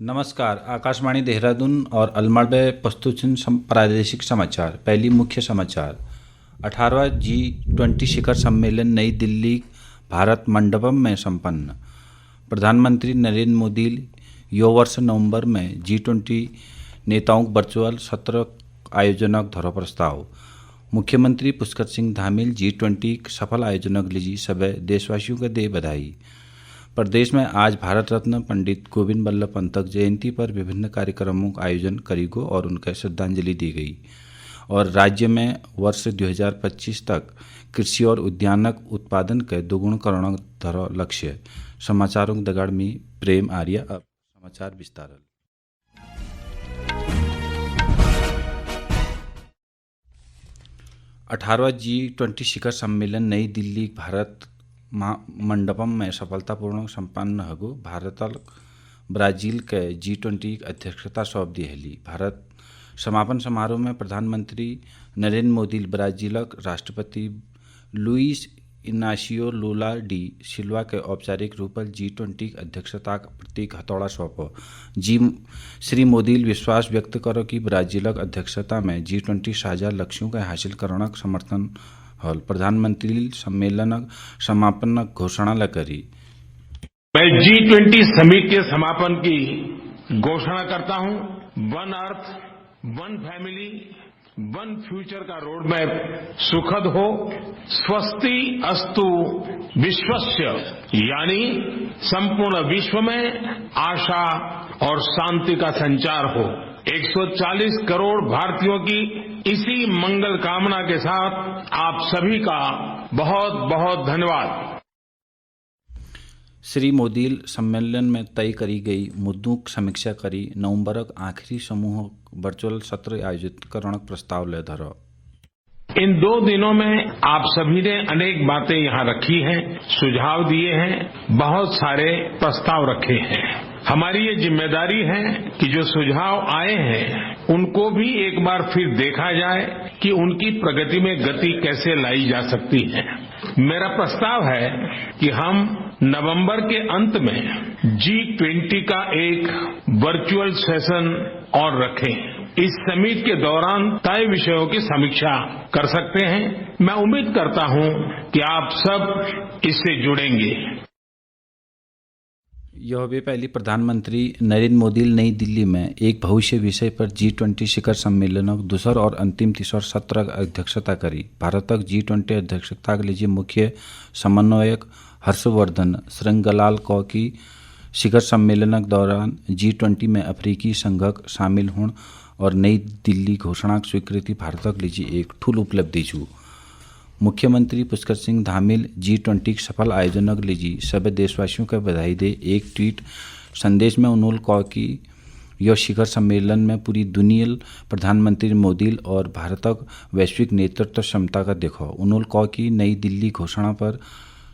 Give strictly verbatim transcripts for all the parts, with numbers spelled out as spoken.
नमस्कार, आकाशवाणी देहरादून और अलमड़बे प्रस्तुत छिन सम-, प्रादेशिक समाचार। पहली मुख्य समाचार। अठारहवाँ जी ट्वेंटी शिखर सम्मेलन नई दिल्ली भारत मंडपम में संपन्न। प्रधानमंत्री नरेंद्र मोदी यो वर्ष नवंबर में जी ट्वेंटी नेताओं वर्चुअल सत्र आयोजनक धरो प्रस्ताव। मुख्यमंत्री पुष्कर सिंह धामील जी ट्वेंटी सफल आयोजनक लिजी सबै देशवासियों के दे बधाई। प्रदेश में आज भारत रत्न पंडित गोविंद बल्लभ पंतक जयंती पर विभिन्न कार्यक्रमों का आयोजन करी गो और उनका श्रद्धांजलि दी गई। और राज्य में वर्ष दो हज़ार पच्चीस तक कृषि और उद्यानक उत्पादन के दोगुण करण धरो लक्ष्य। समाचारों दगाड़ में प्रेम आर्य। अब समाचार विस्तार। अठारहवाँ जी ट्वेंटी शिखर सम्मेलन नई दिल्ली भारत मा-, मंडपम में सफलतापूर्वक संपन्न हगो। भारत ब्राजील के जी ट्वेंटी अध्यक्षता सौंप दी हली। भारत समापन समारोह में प्रधानमंत्री नरेंद्र मोदी ब्राजीलक राष्ट्रपति लुइस इनाशियो लूला डी सिल्वा के औपचारिक रूप जी ट्वेंटी अध्यक्षता प्रतीक हथौड़ा सौंपो। जी, श्री मोदी विश्वास व्यक्त करो कि ब्राजीलक अध्यक्षता में जी ट्वेंटी साझा लक्ष्यों के हासिल करणक समर्थन हल। प्रधानमंत्री सम्मेलनक समापन घोषणा ल करी। मैं जी ट्वेंटी समिट के समापन की घोषणा करता हूं। One earth, one family, one future का रोडमैप सुखद हो। स्वस्ति अस्तु विश्वस्य, यानी संपूर्ण विश्व में आशा और शांति का संचार हो। एक सौ चालीस करोड़ भारतीयों की इसी मंगल कामना के साथ आप सभी का बहुत बहुत धन्यवाद। श्री मोदी सम्मेलन में तय करी गई मुद्दों की समीक्षा करी नवंबर का आखिरी समूह वर्चुअल सत्र आयोजित करण प्रस्ताव ले धरो। इन दो दिनों में आप सभी ने अनेक बातें यहाँ रखी हैं, सुझाव दिए हैं, बहुत सारे प्रस्ताव रखे हैं। हमारी ये जिम्मेदारी है कि जो सुझाव आए हैं, उनको भी एक बार फिर देखा जाए कि उनकी प्रगति में गति कैसे लाई जा सकती है। मेरा प्रस्ताव है कि हम नवंबर के अंत में जी ट्वेंटी का एक वर्चुअल सेशन और रखें। इस समिट के दौरान तय विषयों की समीक्षा कर सकते हैं। मैं उम्मीद करता हूं कि आप सब इससे जुड़ेंगे। यह भी पहली प्रधानमंत्री नरेंद्र मोदी नई दिल्ली में एक भविष्य विषय पर जी ट्वेंटी शिखर सम्मेलन दूसर और अंतिम तीसर सत्र अध्यक्षता करी। भारतक जी ट्वेंटी अध्यक्षता के लिए मुख्य समन्वयक हर्षवर्धन श्रृंगलाल को की शिखर सम्मेलनक दौरान जी ट्वेंटी में अफ्रीकी संघक शामिल होण और नई दिल्ली घोषणाक स्वीकृति भारतक लिए एक ठूल उपलब्धि छु। मुख्यमंत्री पुष्कर सिंह धामिल जी ट्वेंटी सफल आयोजनक लिए सभी देशवासियों का बधाई दे एक ट्वीट संदेश में उन्होंने कहा कि यो शिखर सम्मेलन में पूरी दुनिया प्रधानमंत्री मोदी और भारतक वैश्विक नेतृत्व क्षमता का देखो। उन्होंने कहा कि नई दिल्ली घोषणा पर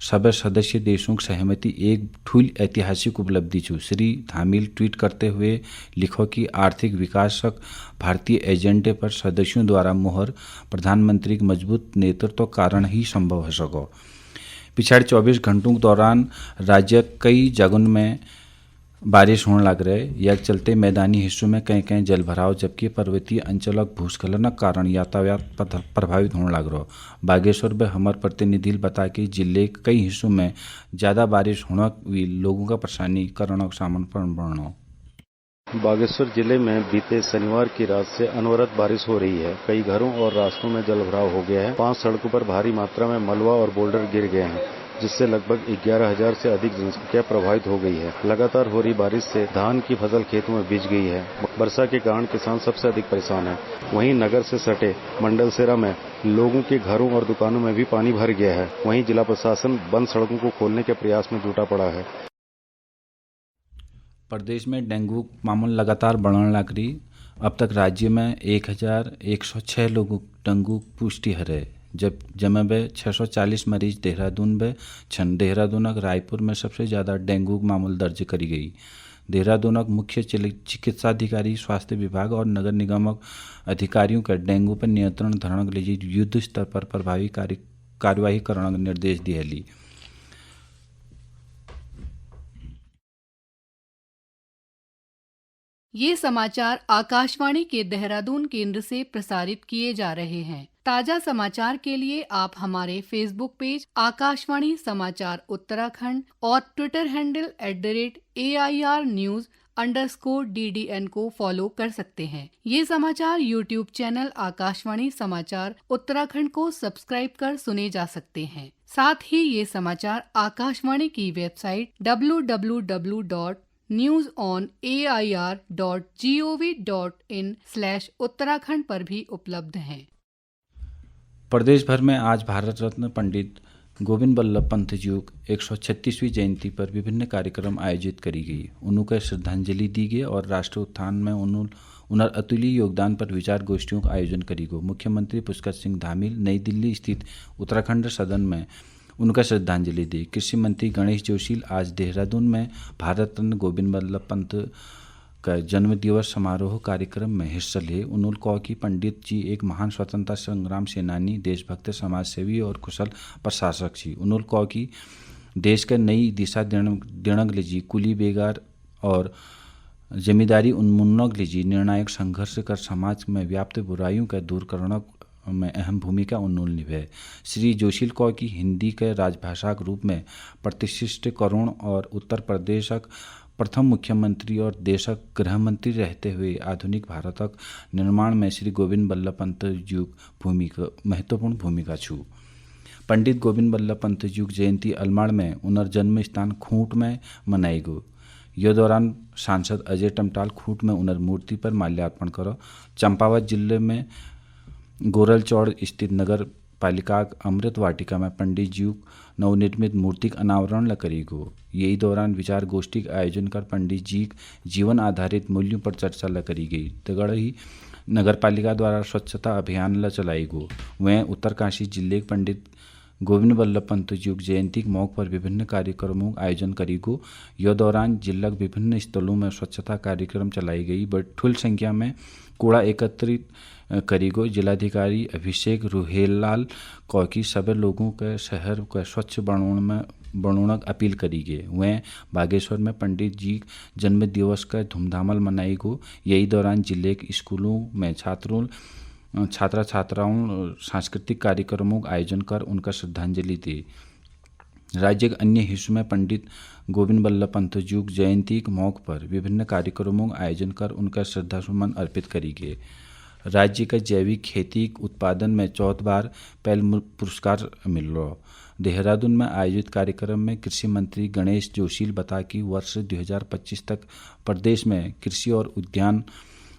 सबै सदस्य देशों की सहमति एक ठूल ऐतिहासिक उपलब्धि छु। श्री धामिल ट्वीट करते हुए लिखो कि आर्थिक विकासक भारतीय एजेंडे पर सदस्यों द्वारा मोहर प्रधानमंत्री के मजबूत नेतृत्व कारण ही संभव हो सको। पिछाड़ी चौबीस घंटों के दौरान राज्य कई जगहों में बारिश होण लाग रहे, या चलते मैदानी हिस्सों में कहीं-कहीं जलभराव, जबकि पर्वतीय अंचलक भूस्खलनक कारण यातायात पथ-, प्रभावित होण लाग रहो। बागेश्वर में हमार प्रतिनिधि बता कि जिले के कई हिस्सों में ज्यादा बारिश होणक भी लोगों का परेशानी करणक सामना पण बणो। बागेश्वर जिले में बीते शनिवार की रात से अनवरत बारिश हो रही है। कई घरों और रास्तों में जलभराव हो गया है। पांच सड़कों पर भारी मात्रा में मलबा और बोल्डर गिर गए हैं, जिससे लगभग ग्यारह हज़ार से अधिक जनसंख्या प्रभावित हो गई है। लगातार हो रही बारिश से धान की फसल खेतों में बिछ गई है। वर्षा के कारण किसान सबसे अधिक परेशान है। वहीं नगर से सटे मंडलसेरा में लोगों के घरों और दुकानों में भी पानी भर गया है। वहीं जिला प्रशासन बंद सड़कों को खोलने के प्रयास में जुटा पड़ा है। प्रदेश में डेंगू मामला लगातार बढ़ण लाग रही। अब तक राज्य में एक हज़ार एक सौ छह लोगों डेंगू पुष्टि हरे, जब जमे बे छह सौ चालीस मरीज देहरादून बे छन। देहरादूनक रायपुर में सबसे ज्यादा डेंगू मामला दर्ज करी गई। देहरादूनक मुख्य चिलि-, चिकित्साधिकारी, स्वास्थ्य विभाग और नगर निगमक अधिकारियों का डेंगू पर नियंत्रण धरण के लिए युद्ध स्तर पर प्रभावी कार्य-, कार्यवाही करण के निर्देश दिए ली। ये समाचार आकाशवाणी के देहरादून केंद्र से प्रसारित किए जा रहे हैं। ताजा समाचार के लिए आप हमारे Facebook पेज आकाशवाणी समाचार उत्तराखंड और Twitter handle at the rate A I R news underscore D D N को फॉलो कर सकते हैं। ये समाचार YouTube चैनल आकाशवाणी समाचार उत्तराखंड को सब्सक्राइब कर सुने जा सकते हैं। साथ ही ये समाचार आकाशवाणी की website W W W dot news on A I R dot G O V dot in slash Uttarakhand पर भी उपलब्ध हैं। प्रदेश भर में आज भारत रत्न पंडित गोविंद बल्लभ पंत जी की एक सौ छत्तीसवीं जयंती पर विभिन्न कार्यक्रम आयोजित करी गई। उन्होंने श्रद्धांजलि दी गई और राष्ट्र उत्थान में उन्हों-, उनर अतुल्य योगदान पर विचार गोष्ठियों का आयोजन करी गो। मुख्यमंत्री पुष्कर सिंह धामील नई दिल्ली स्थित उत्तराखंड सदन में उनका श्रद्धांजलि दी। कृषि मंत्री गणेश जोशी आज देहरादून में भारत रत्न गोविंद बल्लभ पंत का जन्म दिवस समारोह कार्यक्रम में हिस्सा लिए। उन्होंने कहा कि पंडित जी एक महान स्वतंत्रता संग्राम सेनानी, देशभक्त, समाजसेवी और कुशल प्रशासक थी। उन्होंने कहा कि देश के नई दिशा देण, देणक ले जी कुली बेगार और जमींदारी उन्मूलनक ले जी निर्णायक संघर्ष कर समाज में व्याप्त बुराइयों का दूर करणक में अहम भूमिका उन्होंने निभाई। श्री जोशील कहा कि हिंदी के राजभाषा के रूप में प्रतिष्ठित करुण और उत्तर प्रदेश के प्रथम मुख्यमंत्री और देश के गृह मंत्री रहते हुए आधुनिक भारत के निर्माण में श्री गोविंद बल्लभ पंत जी की भूमिका, महत्वपूर्ण भूमिका छू। पंडित गोविंद बल्लभ पंत जी की जयंती अलमाड़ में उनर जन्म स्थान खूंट में मनाई गो। यो दौरान सांसद अजय टमटाल खूंट में उनर मूर्ति पर माल्यार्पण करो। चंपावत जिले में गोरलचौड़ स्थित नगर पालिका अमृत वाटिका में पंडित जी नवनिर्मित मूर्ति का अनावरण ल करी गो। यही दौरान विचार गोष्ठी का आयोजन कर पंडित जी जीवन आधारित मूल्यों पर चर्चा ल करी गई। तगड़ ही नगर पालिका द्वारा स्वच्छता अभियान ल चलाई गो। वहीं उत्तरकाशी जिले के पंडित गोविंद बल्लभ पंत जी की जयंती के मौके पर विभिन्न कार्यक्रमों का आयोजन करी गो। यो दौरान जिला के विभिन्न स्थलों में स्वच्छता कार्यक्रम चलाई गई, but ठुल संख्या में कूड़ा एकत्रित, अ, करी गो। जिलाधिकारी अभिषेक रुहेलाल कहा कि सभी लोगों के शहर के स्वच्छ बनाने में, बनाने की अपील करी गई। वहीं बागेश्वर में पंडित जी जन्म दिवस का धूमधामल मनाई गो। यही दौरान जिले के स्कूलों में छात्रों, अ, छात्रा छात्राओं, अ, सांस्कृतिक कार्यक्रमों का आयोजन कर उनका श्रद्धांजलि दी। राज्य के अन्य हिस्सों में पंडित गोविंद बल्लभ पंत जी की जयंती के मौके पर विभिन्न कार्यक्रमों का आयोजन कर उनका श्रद्धासुमन अर्पित करी गए। राज्य का जैविक खेती के उत्पादन में चौथ बार पहल मु-, पुरस्कार मिल रहा। देहरादून में आयोजित कार्यक्रम में कृषि मंत्री गणेश जोशील बता कि वर्ष दो हज़ार पच्चीस तक प्रदेश में कृषि और उद्यान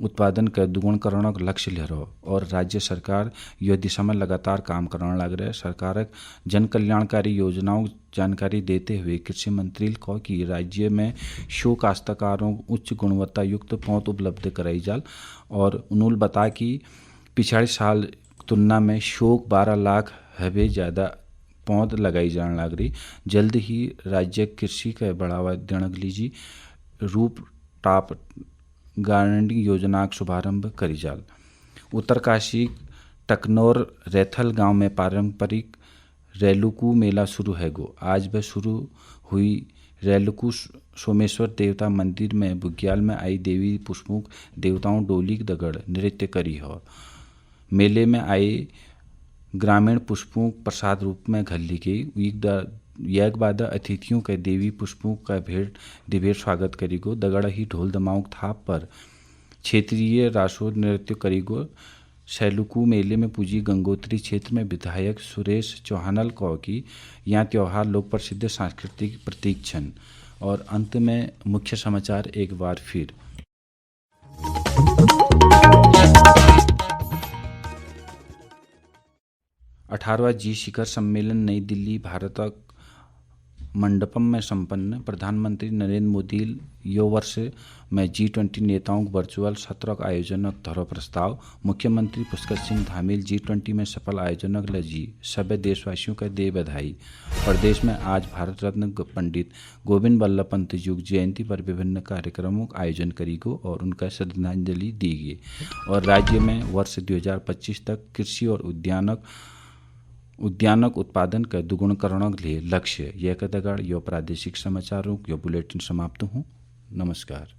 उत्पादन के दुगुण करण का लक्ष्य ले रहो और राज्य सरकार यह दिशा में लगातार काम करण लग रहे। सरकार जन कल्याणकारी योजनाओं की जानकारी देते हुए कृषि मंत्री ने कहा कि राज्य में शो काश्तकारों को उच्च गुणवत्ता युक्त पौध उपलब्ध कराई जाल और उन्होंने बता कि पिछले साल तुलना में शोक बारह लाख हबे ज़्यादा पौध लगाई जान लग रही। जल्द ही राज्य कृषि का बढ़ावा देने के लिए रूप टॉप गारंटी योजना का शुभारंभ करी जाल। उत्तरकाशी टकनौर रैथल गांव में पारंपरिक रैलुकू मेला शुरू है गो। आज ब शुरू हुई रैलुकू स-, सोमेश्वर देवता मंदिर में बुग्याल में आई देवी पुष्पुक देवताओं डोली दगड़ नृत्य करी हो। मेले में आए ग्रामीण पुष्पों प्रसाद रूप में घर ली गई। एक द-, एक बाद अतिथियों के देवी पुष्पों का भेंट दिव्य स्वागत करी गो। दगड़ ही ढोल दमाऊं थाप पर क्षेत्रीय रासो नृत्य करी गो। सैलुकू मेले में पूजी गंगोत्री क्षेत्र में विधायक सुरेश चौहानल कहो कि यहाँ त्योहार लोक प्रसिद्ध सांस्कृतिक प्रतीक छन। और अंत में मुख्य समाचार एक बार फिर। अठारहवाँ जी शिखर सम्मेलन नई दिल्ली, भारतक मंडपम में संपन्न। प्रधानमंत्री नरेंद्र मोदी यो वर्ष में जी ट्वेंटी नेताओं के वर्चुअल सत्र का आयोजन धरो प्रस्ताव। मुख्यमंत्री पुष्कर सिंह धामील जी ट्वेंटी में सफल आयोजन लजी सभी देशवासियों का दे बधाई। प्रदेश में आज भारत रत्न ग-, पंडित गोविंद बल्लभ पंत जी की जयंती पर विभिन्न कार्यक्रमों का आयोजन करी गो और उनका श्रद्धांजलि दी गई। और राज्य में वर्ष दो हज़ार पच्चीस तक कृषि और उद्यानक, उद्यानक उत्पादन का दुगुणकरण के लिए लक्ष्य। यह कदगड़ यो प्रादेशिक समाचारों यो बुलेटिन समाप्त हूँ। नमस्कार।